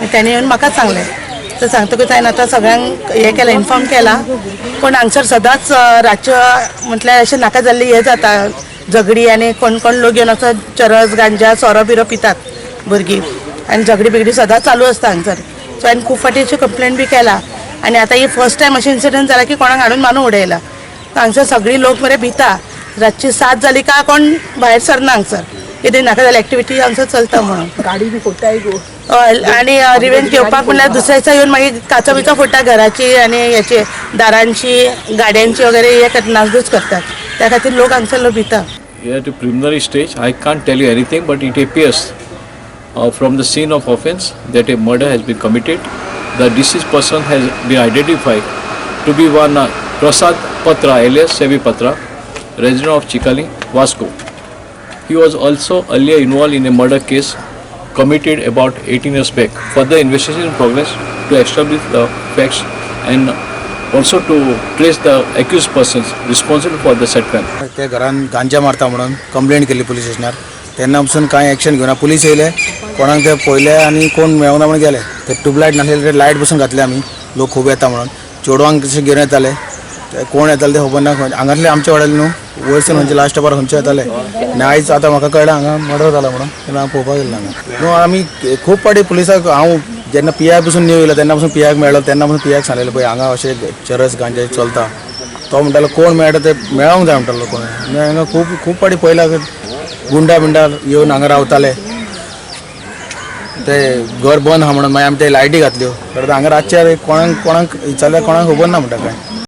तेणी येवन म्हाकाच सांगलें. तर सांगतकूच हांवें आतां सगळ्यांक हें केलें, इन्फॉर्म केला. पूण हांगसर सदांच रातचें म्हटल्यार अशें नाका जाल्ली हें जाता, झगडी आनी कोण कोण लोक येवन असो चरस, गांजा, सोरो बिरो पितात भुरगीं आनी झगडी बिगडी सदांच चालू आसता हांगसर. सो हांवें खूब फावटी अशी कंप्लेन बी केला आनी आतां ही फर्स्ट टायम अशें इन्सिडंट जाला की कोणाक हाडून मारून उडयला. हांगसर सगळी लोक मरे भिता. रातची 7 जाली काय कोण भायर सरना हांगसर, कितें नाका जाल्यार एक्टिविटी हांगसर चलता म्हणून. गाडी बी फोडटाय गो. हय, आनी रिवेंज घेवपाक म्हणल्यार दुसऱ्या दिसा येवन मागीर काचां बिचां फोडटा घराची आनी हेची, दारांची, गाड्यांची वगैरे हे नासधूस करतात. त्या खातीर लोक हांगसर भिता. At a preliminary stage, I can't tell you anything, but it appears from the scene of offence that a murder has been committed. The deceased person has been identified to be one Prasad Patra, alias Sevi Patra, resident of Chikali, Vasco. He was also earlier involved in a murder case committed about 18 years back. Further investigation in progress to establish the facts and also to trace the accused persons responsible for the said crime. ते घरान गांजा मारता म्हणून complaint केली police स्टेशनार. तेन्ना पसून कांय एक्शन घेवना. पुलीस येयले, कोणाक ते पळयले आनी कोण मेळना म्हणून गेले. ते ट्यूबलायट नासलेले, ते लायट पसून घातले आमी, लोक खूब येता म्हणून. चेडवांक तशें घेवन येताले ते, कोण येताले ते खबर ना. हांगासले आमच्या वाड्यार न्हू, वयरसून खंयचे लास्ट स्टॉपार खंयचे येताले. आनी आयज आतां म्हाका कळ्ळें हांगा मर्डर जाला म्हणून, तेन्ना हांव पळोवपाक गेल्लो हांगा. न्हू, आमी खूब फावटी पुलिसाक, हांव जेन्ना पी I पसून न्यू येयलो तेन्ना पसून पी आयक मेळ्ळो, तेन्ना पसून पी आयक सांगलेलें, पळय हांगा अशें चरस गांजा चलता. तो म्हणटालो कोण मेळटा ते मेळोंक जाय म्हणटालो कोण. आनी हांगा खूब खूब फावटी पळयला, गुंडा बिंडा येवन हांगा रावताले. ते घर बंद आहा म्हणून मागीर आमी ते लायटी घातल्यो. कारण हांगा रातचे कोणाक कोणाक विचारल्यार कोणाक खबर ना म्हणटा काय.